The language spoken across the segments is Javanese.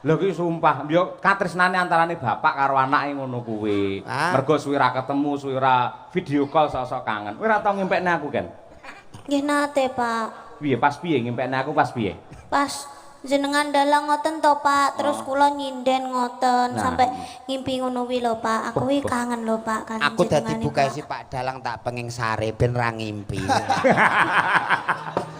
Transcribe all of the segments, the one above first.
Lho, ki sumpah, yo katresnane antarane bapak karo anake ngono kuwi. Ah. Mergo suwe ra ketemu, suwe ra video call, sok-sok kangen. Kowe ora tau ngimpekne aku, Ken? Nggih nate, Pak. Piye, pas piye ngimpekne aku, pas piye? Pas jenengan dalang ngoten to, Pak, terus kula nyinden ngoten Nah. sampai ngimpi ngono kuwi lho, Pak. Aku wi kangen lho, Pak, kan Aku dadi jenengane, bukasi Pak. Pak Dalang tak penging sare ben ra ngimpi.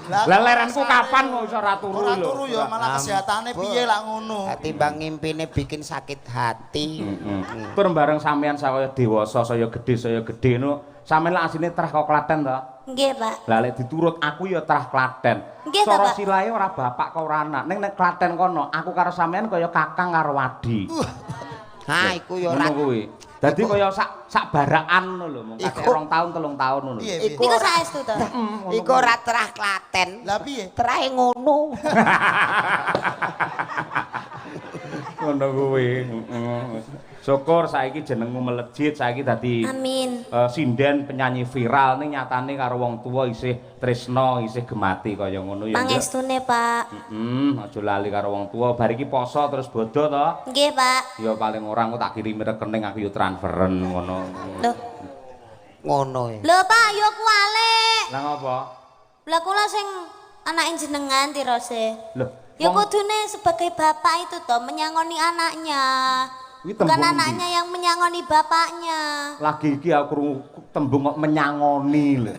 Lah, lerenku kapan kok iso ora turu Ora lho. turu ya malah kesehatane piye lak ngono. Timbang ngimpine bikin sakit hati. Heeh. Tur bareng sampean saya dewasa, saya gedhe ngono, sampean lak asline trah kok Klaten to? Nggih, Pak. Lah, lek diturut aku ya trah Klaten. Nggih ta, Cara Pak? silahe ora bapak kok ora anak. Ning nek Klaten kono aku karo sampean kaya kakang karo adi. Ha, iku ya ora Ngono kuwi. Dadi kaya sak sak barakan ngono lho, mung Iku- kakek 2 tahun, 3 tahun ngono. Piye? Iku Niku ora- saestu to? Iku ora trah Klaten. Lah, piye? Trahe ngono. Ngono kuwi. Heeh. Syukur saiki jenengmu melejit, saiki dadi Amin. Sinden penyanyi viral, ning nyatane karo wong tuwa isih tresna, isih gemati kaya ngono ya, Nduk. Pangestune, Pak. Heeh, aja lali karo wong tuwa. Bar iki poso terus bodo to. Nggih, Pak. Ya paling ora aku tak kirimi rekening, aku yo transferen ngono. Loh, Ngono ya. lho Pak, yo kuwalik. Lah, ngopo? Lah, kula sing anake jenengan tirose. Loh, Ya wong kudune sebagai bapak itu toh menyangoni anaknya. Kuwi Bukan tembung anaknya yang menyangoni bapaknya. Lagi iki aku krungu tembung kok menyangoni lho.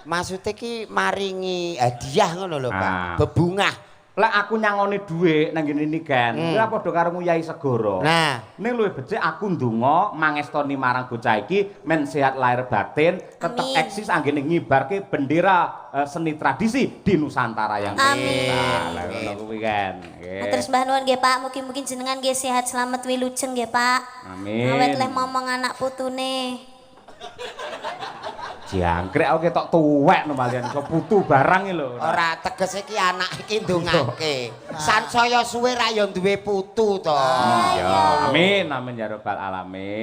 Maksudnya ki maringi hadiah ngono lho, Pak. Ah. Bebungah. Lek aku nyangoni dhuwit nang ngene iki kan, kuwi padha karo nguyahi segara. Nah, Ning luwih becik aku ndonga mangestoni marang bocah iki men sehat lahir batin, tetep Amin. eksis anggene ngibarke bendera seni tradisi di Nusantara yang Amin. Nah, lah ngono kuwi kan. Nggih. Terus mbah nuwun nggih, Pak, mugi-mugi jenengan nggih sehat selamat wilujeng nggih, Pak. Amin. Awet leh momong anak putune. Jangkrik, aku ketok tuwek no malian iso putu barang iki lho. Ora, tegese ki anak iki ndongake. Sansaya suwe ra ya duwe putu to. Iya. Amin amin ya rabbal alamin.